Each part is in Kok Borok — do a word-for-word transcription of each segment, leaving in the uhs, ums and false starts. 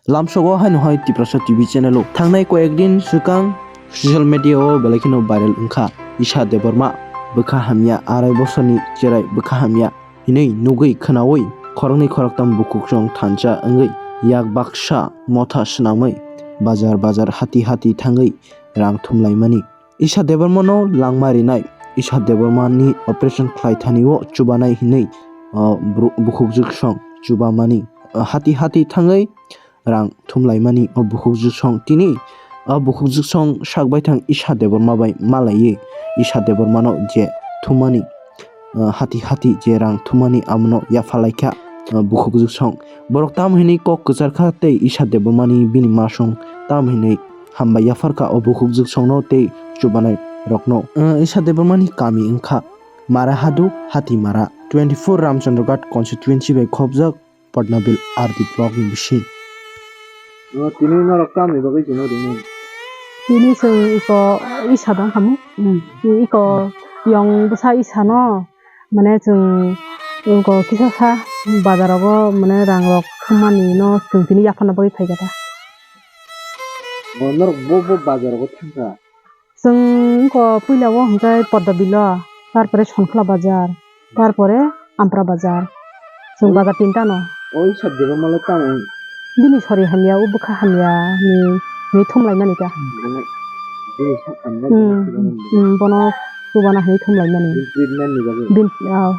Lamsogo haino hai Tiprasa T V channel o thangnai koyek din swkang social media o belai kheno viral wngkha Isha Debbarma bwkha hamya, arai bosorni cherai bwkha hamya hinwi nugwi khwnawi khoroknwi khoroktham bukhuksong thansa wngwi yak baksa motha swnamwi bazar bazar hati hati thangwi rang thumlaimani. Isha Debbarmano langma rinai, Isha Debbarmani operation khlai thani o chubanai hinwi, o, bru-, bukhukjwksong chubamani, o, hati hati thangwi rang thumlaimani o bukhukjwksong tini o bukhukjwksong sak baithang Isha Debbarma bai malaiwi Isha Debbarmano je thummani, ah, hati hati je rang thummani amono yapharlaikha, ah, bukhukjwksong. Borok tamo hinwi kok kwcharkha tei Isha Debbarmani bini masong tamo hinwi hambai yapharkha o bukhukjwksongno tei chubanai rokno. Ah, Isha Debbarmani kami wngkha Mara Hadu, Hatimara, twenty-four Ramchandraghat constituency bai khopjak Padmabil R D block ni bising. O, tini norok tamni bagwi chwngno ringmani? Tini chwng iko Isha dong khamu. Hmm. Iko yong bwsa Isha no, mane chwng iko kisa sa bazar rogo mane rang rok thumani no chwng tini yapharna bagwi phaikha ta. O, norok bo, bo bazar rogo thangkha? Chwng wngkha puila o hwnkhe Podda Bilo, tarpore Sonkla Bazar, tarpore Ampra Bazar. Chwng bazar tinta no. O Isha Debbarma le tamo wng? Bini sori hamya, o bwkha hamya ni, ni thumlaimani ta. Bini, bini sak hamya, hmm, bini thumlaimani. Hmm, bono chubana hinwi thumlaimani. Bini treatment ni bagwi? Bin, ah.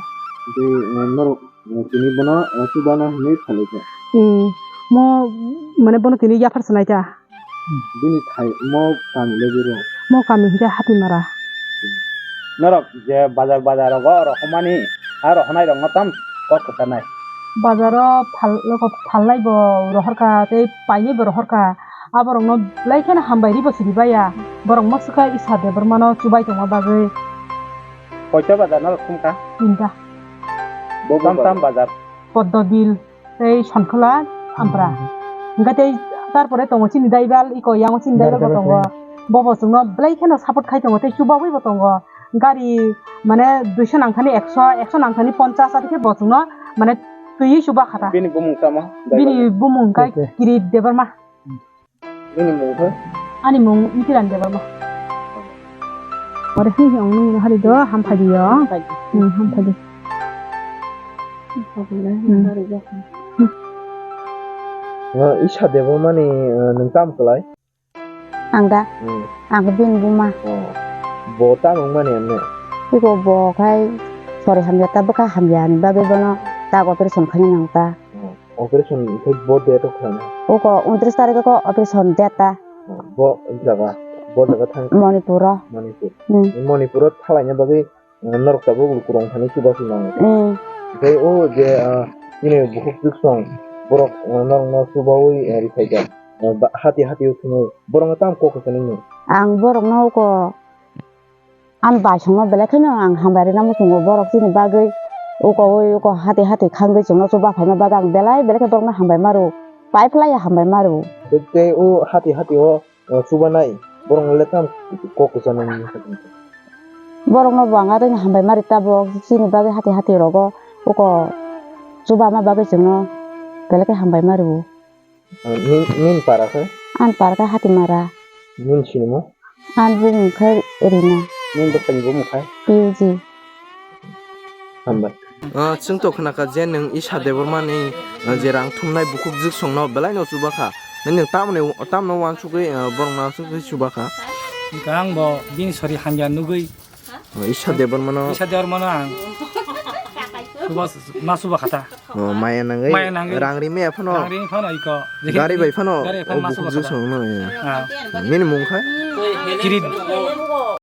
Tei, eh, norok, eh, tini bono, eh, chubana hinwi phalwi kha? Hmm, mo, mane bono tini yaphar swnai ta. Bini thai mo kami le biro? Mo kami hwnkhe Hatimara. Norok je bazar bazar rogo rohormani, a rohornai rokno tam kok kwcharnai? Bazaro phal-, phalnai bo rohorkha tei painai bo rohorkha. Aborokno belai kheno hambai ri bo siri baya. Borok moswkha Isha Debbarmano chubai tongma bagwi. Koita bazar norok thumkha? Tinta. Bo tam tam bazar? Poddobil. Tei Sonkhola Ampra. Hwnkhe tei tarpore tongo chini daibal, iko yango chini daibal bo tongo. Bobo chwngno belai kheno support khai tongo tei chubaui bo tongo. Gari mane duiso nangthani ekso, ekso nangthani ponchas, aro khe bo chwngno mane twiwi chuba kha ta. Bini bumung tamo? Bini bumung hwnkhe Kirit Debbarma. Nini mung khe? Ani mung Nikiran Debbarma. Ore hi hi ong nini hari do ham phai di yo. Ham phai di. Hmm, ham phai di. Hmm. Isha Debbarma ni, eh, nwng tam kwlai? Ang da? Hmm. Ang bini buma. Oh. Bo tam wng mani emne? Iko bo khai sori hamya ta bwkha hamya ni bagwi bono tak operation khaina nang ta. Oh. Operation khe bo date o khlaina? Oko untris tarik o operation date ta. Bo jaga, bo jaga thang? Manipur o. Manipur. Hmm. Manipur o thalaina bagwi, eh, norok tabuk lukurok thani chuba si nango. Hmm. Tei o je, ah, chini bukhuk chwksong borok, eh, norokno chubaui, eh, riphaikha. Eh, ba-, hati hati o thumwi borokno tamo kok kwchangni? Ang borokno oko Ani baisongno belai kheno ang hambai rwna muchungo, borok chini bagwi uko ui uko hati hati khangwi chwngno chuba phaima bagwi ang belai belai khe borokno hambai ma rwo, pai phlai ya hambai ma rwo. Tei o hati hati o, o chubanai borokno le tamo kok kwchanai? Borokno bo ang athaino hambai ma rwi tabuk chini bagwi hati hati rogo uko chuba ma bagwi chwngno belai khe hambai ma rwo. Ah, nin, nin para khe? Ani para khe Hatimara. Nin sinimo? Ani bumung khe Rina. Nin bwsani bumung khe? P U G. Hambai. Ah, chwng to khna kha je nwng Isha Debbarma ni, ah, je rang thumnai bukhuk jwk songno belai no chuba kha. Nwng tamni, tamno uansugwi, ah, borok no uansugwi chuba kha. Hwnkhe ang bo bini sori hamya nugwi. Oh, Isha Debbarma no. Isha Debbarma no ang. Chuba, ma chuba kha ta. Oh, maya nangwi. Maya nangwi. Rang ri maya phano. Rang ri phano iko. Gari bai phano. Gari bai phano oh, ma chuba kha ta. Bukhuk jwk songno, ya. Ah. Nini mung khe? Kirit.